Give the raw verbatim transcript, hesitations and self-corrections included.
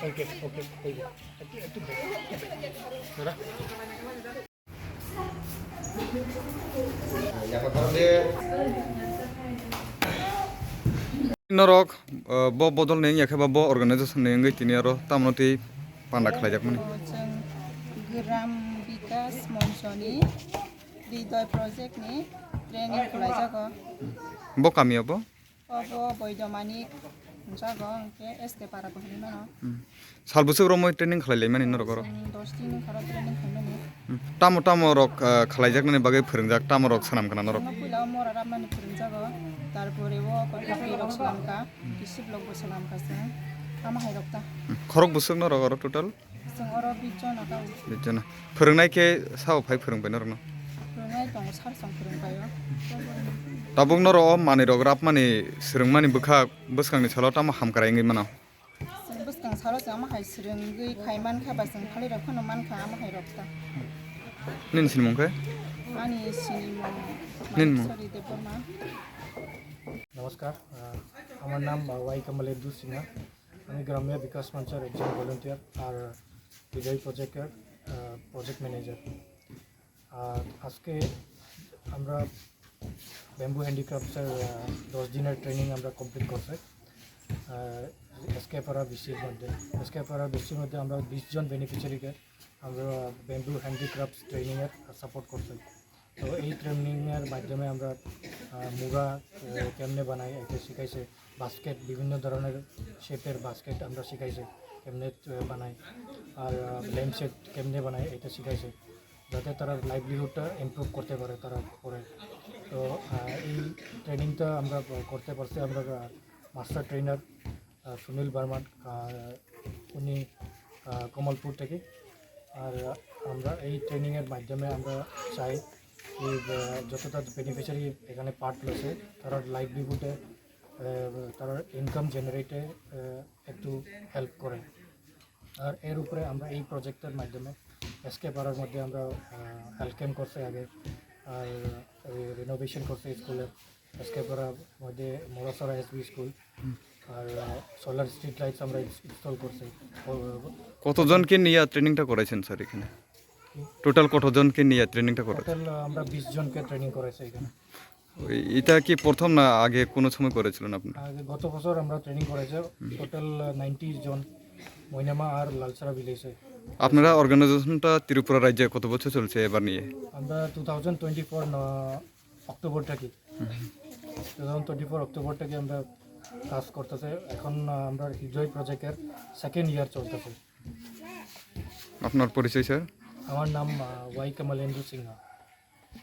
Okay, okay, okay. Itu, itu baik, itu baik. Sudah? Norok, uh, bo bodol ni wngya khe ba bo organization ni wngwi tini aro tamno twi panda khlaijakmani. Chwng Gram Bikas Monchoni Hridoy Project ni training khlaijago. Bo kami o bo? Obo Boidomanik hwnjago, hwnkhe S K Para bo hinwi mano. Hmm. Sal bwswk romwi training khlai laimani norok oro? Chwng dos din wngkha oro training khlaimani. Hmm. Tamo tamo rok, ah, khlaijaknani bagwi phwrwngjak, tamo rok swnam khna norok? Chwngno puila o mora rapmani phwrwngjago, tarpore o kothok rok swnamkha, kisip rok bo swnamkha chwng, tamo hai rok ta. Hmm. Khorok bwswk norok oro total? Chwng oro bish jona tao. Bish jona. Phwrwngnai khe sao phai phwrwng pai norokno? Phwrwngnai tongo, sir song phwrwng paio. Tabuk norok o manwi rok rapmani swrwngmani bwkha bwskangni salo tamo hamkrai wngwi mano? Chwng bwskang salo chwng omo hai swrwngwi khai mankha ba chwng phalwi rok phano mankha omo hai rok ta. Nini sinimung khe? Ani sinimung Nini mung? Manikshwari Debbarma. নমস্কার, আহ, আমার নাম, আহ, ওয়াই কমলেন্দু সিনহা। আমি গ্রাম্য বিকাশ মঞ্চের একজন ভলেন্টিয়ার আর হৃদয় প্রজেক্টের, আহ, project manager. আর আজকে আমরা ব্যাম্বু হ্যান্ডিক্রাফটসের, আহ, দশ দিনের ট্রেনিং আমরা কমপ্লিট করছি। আহ, এসকে পাড়া বিসির মধ্যে, এসকে পাড়া বিসির মধ্যে আমরা বিশ জন বেনিফিশিয়ারিকে আমরা ব্যাম্বু হ্যান্ডিক্রাফটস ট্রেনিংয়ের সাপোর্ট করছি। তো এই ট্রেনিংয়ের মাধ্যমে আমরা, আহ, মুড়া, আহ, কেমনে বানাই এটা শিখাইছে, বাস্কেট, বিভিন্ন ধরনের শেপের বাস্কেট আমরা শিখাইছে কেমনে, আহ, বানাই, আর, আহ, ল্যাম্পশেড কেমনে বানাই এটা শিখাইছে, যাতে তারা লাইভলিহুডটা ইমপ্রুভ করতে পারে তারা পরে। তো, আহ, এই ট্রেনিংটা আমরা করতে পারছি আমরা, আহ, মাস্টার ট্রেনার, আহ, সুনীল বার্মা, আহ, উনি, আহ, কমলপুর থেকে। আর আমরা এই ট্রেনিংয়ের মাধ্যমে আমরা চাই যে, আহ, যতটা বেনিফিশিয়ারি এখানে পার্ট লইছে, তারা লাইভলিহুডে, আহ, তারা ইনকাম জেনারেটে, আহ, একটু হেল্প করে। আর এর উপরে আমরা এই প্রজেক্টের মাধ্যমে এসকে পাড়ার মধ্যে আমরা, আহ, হেলথ ক্যাম্প করছি আগে, আর রিনোভেশন করছি স্কুলের, এসকে পাড়ার মধ্যে মোড়াছড়া এসবি স্কুল, আর, আহ, সোলার স্ট্রিট লাইটস আমরা ইনস-, ইনস্টল করছি। ও, কতজনকে নিয়ে ট্রেনিংটা করাইছেন স্যার এখানে? কি? টোটাল কতজনকে নিয়ে ট্রেনিংটা করাইছেন? টোটাল আমরা বিশ জনকে ট্রেনিং করাইছি এখানে। ওই, এটা কি প্রথম না আগে কোনো সময় করেছিলেন আপনি? আগে গত বছর আমরা ট্রেনিং করাইছি, হুম। টোটাল নাইনটি জন মৈনামা আর লালছড়া ভিলেজে। আপনারা অর্গানাইজেশনটা ত্রিপুরা রাজ্যে কত বছর চলছে এবার নিয়ে? আমরা two thousand twenty four October থেকে, হুম। Two thousand twenty four October থেকে আমরা কাজ করতেছে। এখন, আহ, আমরা হৃদয় প্রজেক্টের সেকেন্ড ইয়ার চলতেছে। আপনার পরিচয়, স্যার? আমার নাম, আহ, ওয়াই কমলেন্দু সিংহ।